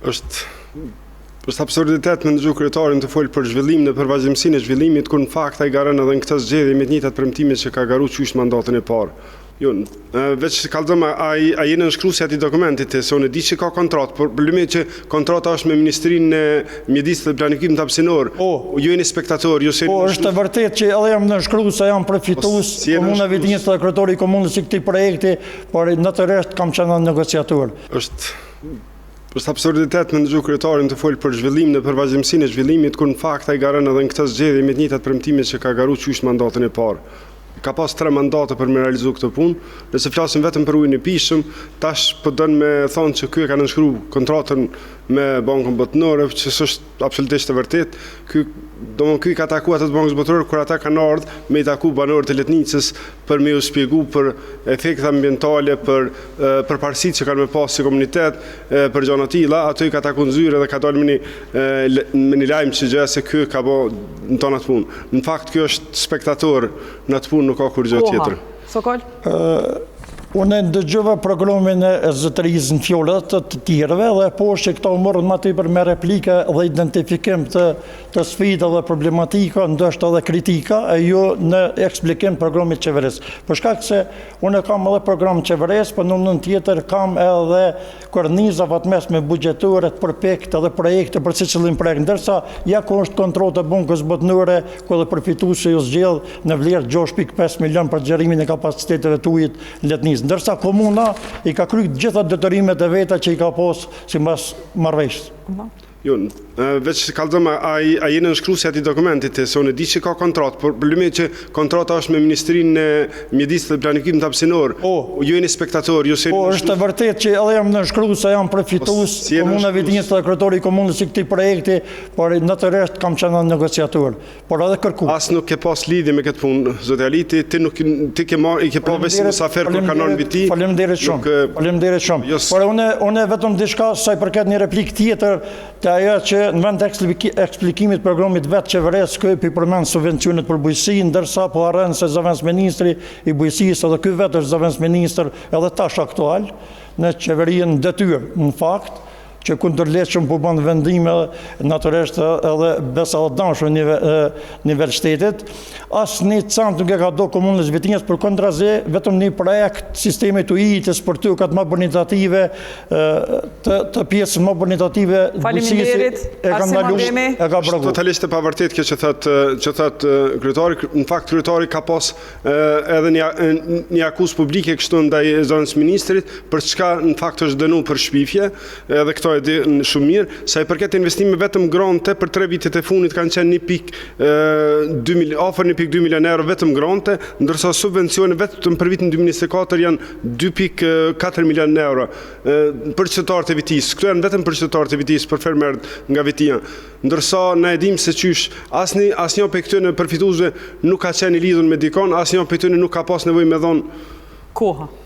Është është absurditet me ndëgju kryetarin tu folë për zhvillimin dhe për vazhdimësinë e zhvillimit, kur në fakt ai garon edhe në këtë zgjedhje me të njëjtat premtime që ka garu qysh në mandatin e parë. Jo, veç kallzom, a, a je nënshkruesi i atij dokumentit, se unë e di që ka kontratë, por problemi që kontrata është me Ministrinë e Mjedisit dhe Planifikimit Hapësinor. Po. Ju jeni spektator, ju s'jeni Po, është e vërtetë që edhe jam nënshkrues, se jam përfitues, Po, si je Komuna e Vitisë dhe kryetari i komunës i këtij projekti, por natyrisht kam qenë negociator. Është është absurditet me ndëgju kryetarin tu folë për zhvillimin dhe për vazhdimësinë e zhvillimit, kur në fakt ai garon edhe në këtë zgjedhje me të njëjtat premtime që ka garu qysh në mandatin e parë. Ka pas tre mandate për me realizu këtë punë. Nëse flasim vetëm për ujin e pijshëm, tash po don me thonë që ky e ka nënshkru kontratën me Bankën Botërore, që s'është absolutisht e vërtetë. Ky, domthon ky i ka taku ata të Bankës Botërore kur ata kanë ardhur me i taku banorët e Letnicës për me ju shpjegu për efektet ambientale, për përparësitë që kanë me pas si komunitet, për gjëra të tilla, ato i ka taku në zyrë dhe ka dalë me një me një lajm që gjëja se ky ka bo në tonë atë punë. Në fakt ky është spektator në atë punë, nuk ka kurrgjë tjetër. Sokol? Unë ndëgjova programin e zotërisë në fjalë të të tjerëve dhe po që këta u morën më tepër me replika dhe identifikim të të sfidave dhe problematika, ndoshta edhe kritika, e jo në eksplikim të programit qeverisës. Për shkak se unë kam edhe program qeverisës, por në anën tjetër kam edhe korniza afatmesme buxhetore të përpiktë edhe projekte për secilin projekt, ndërsa ja ku është kontrata e Bankës Botërore, ku edhe përfituesi u zgjedh në vlerë 6.5 milion për zgjerimin e kapaciteteve të ujit në Letnicë, ndërsa komuna i ka kryer të gjitha detyrimet e veta që i ka pas sipas marrëveshjes. Jo, veç kallzom, a, a je nënshkruesi i atij dokumentit, se unë e di që ka kontratë, por problemi që kontrata është me Ministrinë e Mjedisit dhe Planifikimit Hapësinor. Po. Ju jeni spektator, ju s'jeni Po, është e vërtetë që edhe jam nënshkrues, se jam përfitues, Po, si je Komuna e nënshkrues? Vitisë dhe kryetari i komunës i këtij projekti, por natyrisht kam qenë edhe negociator, por edhe kërkues. As nuk ke pas lidhje me këtë punë, zoti Aliti, ti nuk ti ke marr, i ke pa veç si musafir kur kanë ardhur në Viti. Faleminderit shumë. Nuk, Faleminderit shumë. Jo, s- Por unë unë vetëm diçka sa i përket një replikë tjetër të ajo që në vend të ekspliki- eksplikimit të programit vet qeverisë ky po i përmend subvencionet për bujqësi, ndërsa po harron se zëvendësministri i bujqësisë edhe ky vetë është zëvendësministër edhe tash aktual në qeverinë në detyrë, në fakt që kundërligjshëm po bën vendime natyrisht edhe besa edhe dëmshme në nivel shtetit. Asnjë cent nuk e ka do komunës Vitinjës, përkundrazi vetëm një projekt sistemit të ujitjes për tokat më bonitative të, të pjesës më bonitative Faleminderit, e ka ndalu, e ka blloku. Totalisht e pavërtetë kjo që thotë që thotë kryetari, në fakt kryetari ka pas edhe një një akuzë publike kështu ndaj zëvendësministrit, për çka në fakt është dënu për shpifje, edhe këto e di shumë mirë. Sa i përket investimeve vetëm grante për tre vitet e fundit kanë qenë 1.2 mil, afër 1.2 milion euro vetëm grante, ndërsa subvencione vetëm për vitin 2024 janë 2.4 milion euro për qytetarët e Vitisë. Këto janë vetëm për qytetarët e Vitisë, për fermerët nga Vitia. Ndërsa na e dimë se qysh asnjë asnjë prej këtyre përfituesve nuk ka qenë i lidhur me dikon, asnjë prej tyre nuk ka pas nevojë me dhon Koha.